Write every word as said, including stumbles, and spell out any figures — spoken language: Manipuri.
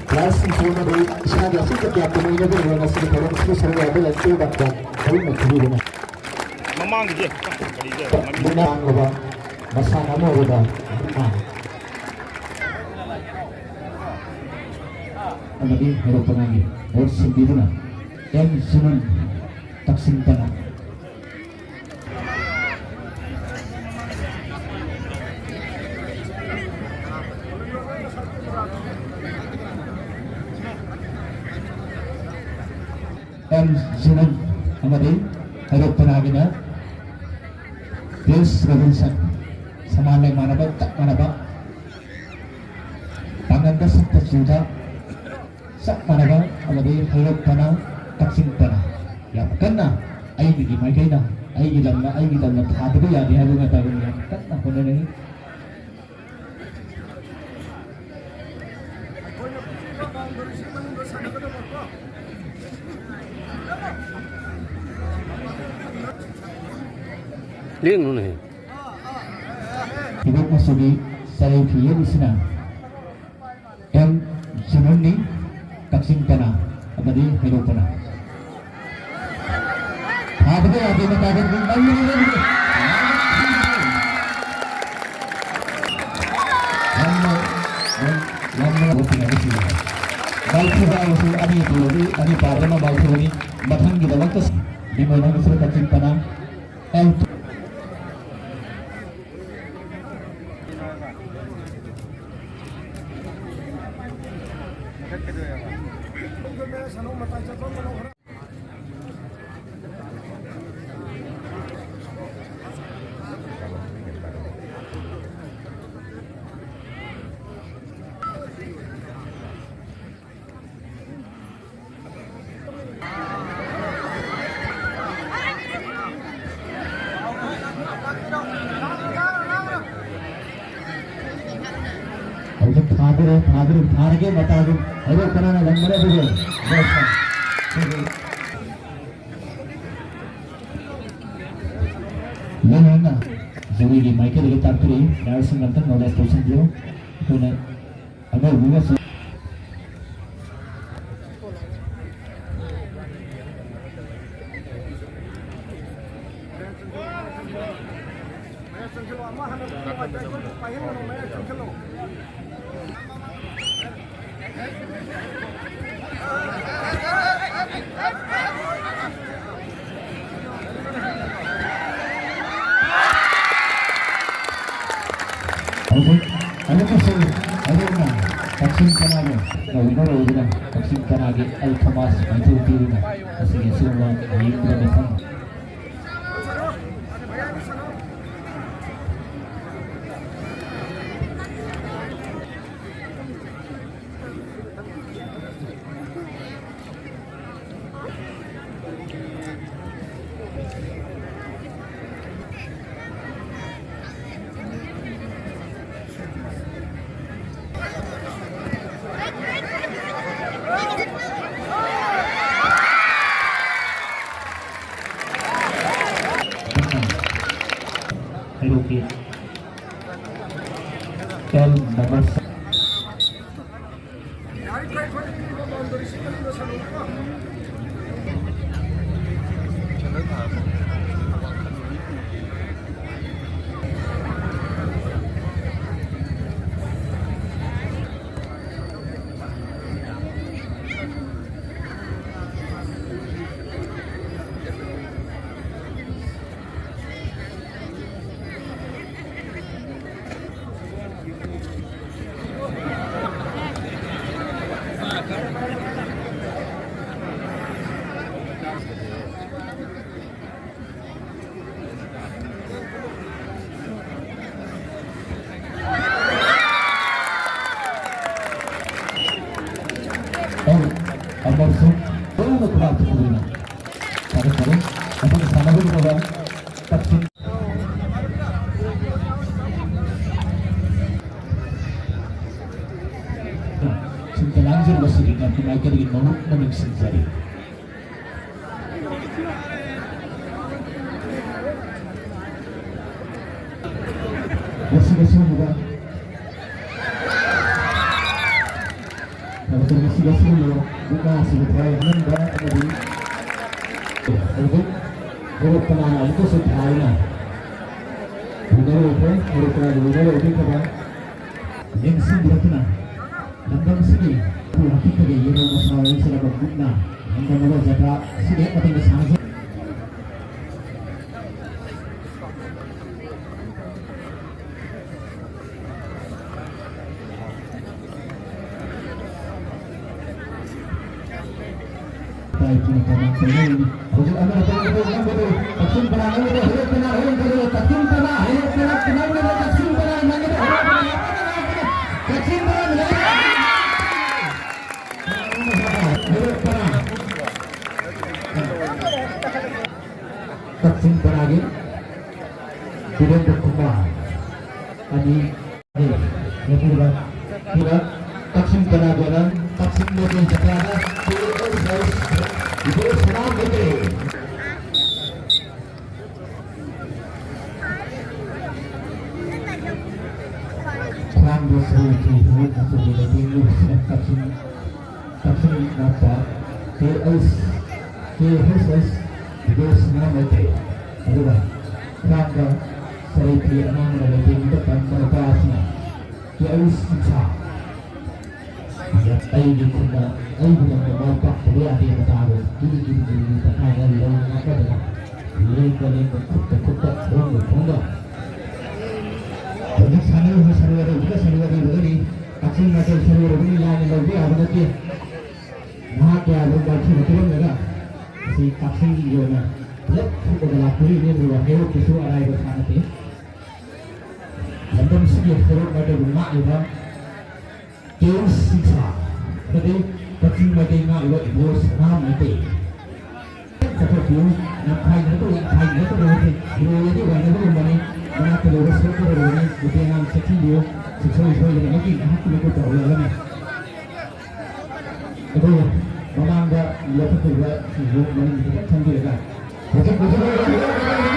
ꯀ꯭ꯂꯥꯁ ꯅꯤꯐꯨ ꯑꯃꯗꯤ ꯏꯁꯥꯒꯤ ꯑꯆꯤꯟꯕ ꯀꯌꯥ ꯇꯨꯡꯏꯟꯅꯗꯨꯅ ꯉꯁꯤꯒꯤ ꯊꯧꯔꯝ ꯑꯁꯤꯗ ꯁꯔꯨꯛ ꯌꯥꯕ ꯂꯥꯏꯁ꯭ꯔꯦꯝ ꯗꯥꯛꯇꯔ ꯊꯧꯔꯝ ꯄꯤꯕꯤꯕꯅ ꯃꯃꯥꯡꯒꯤꯁꯦ ꯀꯔꯤꯁꯦ? ꯃꯃꯤꯡ ꯃꯨꯛꯅꯥ ꯉꯥꯡꯂꯕ ꯃꯁꯥꯟꯅ ꯑꯃ ꯑꯣꯏꯔꯤꯕ ꯃꯨꯛꯅꯥ ꯑꯃꯗꯤ ꯍꯩꯔꯣꯛ ꯄꯅꯥꯒꯤ ꯕꯣꯔꯗ ꯁꯤꯟꯕꯤꯗꯨꯅ ꯑꯦꯝ ꯖꯨꯅꯟ ꯀꯛꯆꯤꯡ ꯄꯅꯥ꯫ ꯑꯦꯝ ꯖꯤꯅꯟ ꯑꯃꯗꯤ ꯍꯩꯔꯣꯛ ꯄꯅꯥꯒꯤꯅ ꯄꯤꯌꯨꯁ ꯔꯣꯕꯤꯟꯁꯟ ꯁꯃꯥꯟ ꯂꯦꯡꯃꯥꯟꯅꯕ ꯆꯞ ꯃꯥꯟꯅꯕ ꯄꯥꯡꯒꯟꯗ ꯁꯛꯇ ꯆꯨꯗ ꯆꯞ ꯃꯥꯟꯅꯕ ꯑꯃꯗꯤ ꯍꯩꯔꯣꯛ ꯄꯅꯥ ꯀꯛꯆꯤꯡ ꯄꯅꯥ ꯌꯥꯝ ꯀꯟꯅ ꯑꯩꯒꯤ ꯃꯥꯏꯀꯩꯅ ꯑꯩꯒꯤ ꯂꯝꯅ ꯑꯩꯒꯤ ꯂꯝꯅ ꯊꯥꯗꯕ ꯌꯥꯗꯦ ꯍꯥꯏꯕ ꯃꯇꯥꯒꯨꯝ ꯌꯥꯝ ꯀꯟꯅ ꯍꯣꯠꯅꯔꯤ꯫ ꯂꯦꯡꯅꯨꯅꯦꯍꯦ꯫ ꯍꯤꯒꯣꯛ ꯃꯆꯨꯒꯤ ꯆꯔꯩ ꯐꯤ ꯌꯦꯠꯂꯤꯁꯤꯅ ꯑꯦꯝ ꯖꯤꯅꯟꯅꯤ, ꯀꯛꯆꯤꯡ ꯄꯅꯥ ꯑꯃꯗꯤ ꯍꯩꯔꯣꯛ ꯄꯅꯥ꯫ ꯊꯥꯗꯕ ꯌꯥꯗꯦ ꯃꯇꯥꯏꯗ ꯌꯥꯝꯅ, ꯌꯥꯝꯅ ꯋꯥꯊꯤ ꯍꯥꯏꯕꯁꯤ꯫ ꯃꯥꯏꯊꯤꯕꯁꯨ ꯑꯅꯤ ꯄꯨꯔꯗꯤ ꯑꯅꯤ ꯄꯥꯔꯗꯅ ꯃꯥꯏꯊꯤꯕꯅꯤ꯫ ꯃꯊꯪꯒꯤꯗꯃꯛꯇ ꯃꯤꯃꯩ ꯅꯪꯒꯤꯁꯨ ꯀꯛꯆꯤꯡ ꯄꯅꯥ ꯑꯦꯝ ꯍꯧꯖꯤꯛ ꯊꯥꯗꯣꯔꯦ, ꯊꯥꯗꯣꯔꯦ, ꯊꯥꯔꯒꯦ ꯃꯇꯥꯒꯨꯝ꯫ ꯑꯗꯣ ꯀꯅꯥꯅ ꯂꯪꯕꯅꯣ ꯑꯗꯨꯕꯨ? ꯂꯣꯏꯅꯅ ꯖꯨꯔꯤꯒꯤ ꯃꯥꯏꯀꯩꯗꯒꯤ ꯇꯥꯛꯄꯤꯔꯛꯏ꯫ ꯄ꯭ꯂꯦꯌꯔꯁꯤꯡ ꯑꯝꯇꯪ ꯅꯣꯂꯦꯖ ꯇꯧꯁꯤꯟꯕꯤꯌꯨ꯫ ꯑꯩꯈꯣꯏꯅ ꯑꯅꯧꯕ ꯑꯃꯁꯨ ꯍꯧꯖꯤꯛ ꯑꯃꯨꯛꯀꯁꯨ ꯑꯗꯣꯝꯅ ꯀꯛꯆꯤꯡ ꯀꯅꯥꯕꯨ ꯀꯧꯅꯔꯣꯏꯗꯨꯅ ꯀꯛꯆꯤꯡ ꯀꯅꯥꯒꯤ ꯑꯜ ꯊꯣꯃꯥꯁ ꯃꯥꯏꯊꯣꯡ ꯄꯤꯗꯨꯅ ꯑꯁꯤꯒꯤ ꯑꯁꯤꯒꯨꯝꯕ ꯍꯌꯦꯡꯗꯨꯗ ꯃꯐꯝ ꯍꯩꯔꯣꯛꯀꯤ ꯑꯦꯜ ꯃꯣꯍꯃꯗ ꯑꯃꯁꯨꯡ ꯇꯣꯏꯅ ꯈꯨꯗꯥꯡ ꯊꯤꯟꯗꯨꯅ ꯐꯔꯦ, ꯐꯔꯦ꯫ ꯃꯊꯪ ꯁꯥꯟꯅꯕꯒꯤꯗꯃꯛ ꯀꯛꯆꯤꯡ ꯁꯤꯒꯤ ꯀꯝꯄꯅꯤ ꯃꯥꯏꯀꯩꯗꯒꯤ ꯃꯍꯨꯠ ꯑꯃ ꯅꯤꯡꯁꯤꯡꯖꯔꯤ꯫ ꯃꯁꯤꯒ ꯁꯤꯒꯨꯝꯕ ꯊꯕꯛ ꯑꯁꯤꯒ ꯁꯤꯒꯨꯝꯕ ꯃꯨꯛꯅꯥ ꯑꯁꯤꯕꯨ ꯊꯋꯥꯏ ꯌꯥꯎꯍꯟꯕ ꯑꯃꯗꯤ ꯍꯧꯖꯤꯛ ꯍꯧꯔꯛꯄ ꯃꯥꯅ ꯑꯃꯨꯛꯀꯁꯨ ꯊꯥꯏꯅ ꯎꯅꯔꯣꯏꯗ꯭ꯔꯦ, ꯍꯧꯔꯛꯄ ꯃꯥꯅ ꯎꯅꯔꯣꯏꯗ꯭ꯔꯦ ꯊꯕꯛ ꯅꯤꯡꯁꯤꯡꯕꯤꯔꯛꯇꯨꯅ ꯂꯝꯗꯝꯁꯤꯒꯤ ꯍꯥꯛꯇꯛꯇꯒꯤ ꯌꯦꯜꯍꯧ ꯃꯁꯥ ꯂꯦꯡꯁꯤꯜꯂꯕ ꯃꯨꯛꯅꯥ ꯂꯝꯗꯝ ꯑꯃ ꯖꯇ꯭ꯔꯥ ꯑꯁꯤꯒꯤ ꯍꯦꯛ ꯃꯊꯪꯗ ꯁꯥꯟꯅꯖꯩ꯫ ꯍꯧꯖꯤꯛ ꯑꯃꯅ ꯇꯧꯕꯗ ꯉꯝꯕꯗꯨ ꯀꯛꯆꯤꯡ ꯄꯅꯥ ꯉꯝꯕꯗꯨ ꯍꯩꯔꯣꯛ ꯄꯅꯥ ꯍꯩꯔꯣꯛ ꯄꯅꯥ ꯀꯛꯆꯤꯡ ꯄꯅꯥ ꯍꯩꯔꯣꯛ ꯄꯅꯥ ꯀꯛꯆꯤꯡ ꯄꯅꯥ ꯉꯝꯕꯗꯨ ꯍꯩꯔꯣꯛ ꯄꯅꯥ ꯀꯛꯆꯤꯡ ꯄꯅꯥ ꯉꯝꯕꯗꯨ ꯍꯩꯔꯣꯛ ꯄꯅꯥ ꯀꯛꯆꯤꯡ ꯄꯅꯥꯒꯤ ꯕꯤꯔꯦꯟꯗ꯭ꯔ ꯀꯨꯃꯥꯔ ꯑꯅꯤ ꯄꯤꯕ ꯄꯤꯕ ꯀꯛꯆꯤꯡ ꯄꯅꯥꯒꯤ ꯑꯉꯥꯡ ꯀꯛꯆꯤꯡ ꯃꯩꯇꯩ ꯖꯇ꯭ꯔꯥꯗ ꯏꯕꯣ ꯁꯅꯥ ꯃꯩꯇꯩ꯫ ꯈ꯭ꯋꯥꯡꯗ ꯁꯔꯨ ꯊꯤꯕ ꯃꯆꯨꯒꯤ ꯂꯩꯇꯦꯡ ꯂꯨꯞꯁꯤꯅ ꯀꯛꯆꯤꯡ ꯀꯛꯆꯤꯡ ꯉꯥꯛꯄ ꯀꯦ ꯑꯩꯁ ꯀꯦ ꯑꯩꯁ ꯑꯦꯁ ꯕꯤꯗꯦꯁꯅ ꯃꯩꯇꯩ꯫ ꯑꯗꯨꯒ ꯈ꯭ꯋꯥꯡꯗ ꯁꯔꯩ ꯐꯤ ꯑꯉꯥꯡꯕ ꯂꯩꯇꯦꯡꯗ ꯄꯟꯕ ꯅꯨꯄꯥ ꯑꯁꯤꯅ ꯀꯦ ꯑꯩꯁ ꯁꯤꯡꯁꯥ꯫ ꯑꯩꯒꯤ ꯈꯨꯟꯗ ꯑꯩꯒꯤꯗꯃꯛꯇ ꯃꯥꯏ ꯄꯥꯛꯇꯕ ꯌꯥꯗꯦ ꯃꯇꯥꯒꯨꯝ ꯒꯤꯔꯤ ꯒꯤꯔꯤ ꯒꯤꯔꯤ ꯒꯤꯔꯤ ꯇꯛꯈꯥꯏꯅ ꯂꯩ ꯉꯥꯛꯅꯗꯅ ꯂꯦꯡꯕ ꯂꯦꯡꯕ ꯈꯨꯠꯇ ꯈꯨꯠꯇ ꯈꯣꯡꯗ ꯈꯣꯡꯗ꯫ ꯍꯧꯖꯤꯛ ꯁꯥꯟꯅꯔꯤꯕ ꯁꯔꯨ ꯑꯔꯣꯏꯕꯗ ꯁꯔꯨ ꯑꯔꯤꯕꯗꯅꯤ꯫ ꯀꯛꯆꯤꯡ ꯃꯁꯦꯜ ꯁꯔꯨ ꯑꯔꯤꯕꯅꯤ ꯂꯥꯏꯅ ꯂꯧꯕ ꯌꯥꯕ ꯅꯠꯇꯦ꯫ ꯅꯍꯥ ꯀꯌꯥ ꯑꯗꯨꯝ ꯃꯥꯏꯊꯤꯕ ꯄꯤꯔꯝꯂꯒ ꯃꯁꯤ ꯀꯛꯆꯤꯡꯒꯤ ꯑꯣꯏꯅ ꯄꯨꯂꯞ ꯐꯨꯠꯂꯒ ꯂꯥꯛꯄꯤꯔꯤꯕꯅꯤ꯫ ꯑꯗꯨꯒ ꯍꯩꯔꯣꯛꯀꯤꯁꯨ ꯑꯔꯥꯏꯕ ꯁꯥ ꯅꯠꯇꯦ꯫ ꯂꯝꯗꯝꯁꯤꯒꯤ ꯍꯩꯔꯣꯛ ꯃꯥꯏꯀꯩꯕꯨ ꯉꯥꯛꯂꯤꯕ ꯀꯦ ꯑꯦꯁ ꯁꯤꯡꯁꯥ ꯑꯃꯗꯤ ꯀꯛꯆꯤꯡ ꯃꯥꯏꯀꯩ ꯉꯥꯛꯂꯤꯕ ꯏꯕꯣ ꯁꯅꯥ ꯃꯩꯇꯩ꯫ ꯆꯠꯊꯣꯛꯄꯤꯌꯨ꯫ ꯅꯝꯈꯥꯏꯅꯔꯛꯄ, ꯌꯥꯝꯈꯥꯏꯅꯔꯛꯀꯗꯕ ꯅꯠꯇꯦ꯫ ꯏꯔꯣꯏꯔꯗꯤ ꯋꯥꯏꯅꯕꯒꯨꯝꯕꯅꯤ꯫ ꯃꯅꯥꯛꯇ ꯂꯩꯕ ꯁꯣꯛꯀꯗꯧꯔꯤꯕꯅꯤ꯫ ꯃꯇꯦꯡ ꯑꯉꯥꯡ ꯆꯦꯛꯁꯤꯟꯕꯤꯌꯨ꯫ ꯁꯨꯡꯁꯣꯏ ꯁꯣꯏꯗꯅꯃꯛꯀꯤ ꯉꯥꯏꯍꯥꯛꯀꯤ ꯃꯤꯀꯨꯞꯇ ꯍꯧꯔꯛꯑꯒꯅꯤ꯫ ꯑꯩꯈꯣꯏ ꯃꯃꯥꯡꯗ ꯂꯦꯞꯄꯛꯈꯤꯕꯁꯤꯡꯁꯨ ꯃꯅꯤꯡ ꯈꯤꯇꯪ ꯊꯝꯕꯤꯔꯒ ꯍꯧꯖꯤꯛ ꯍꯧꯖꯤꯛ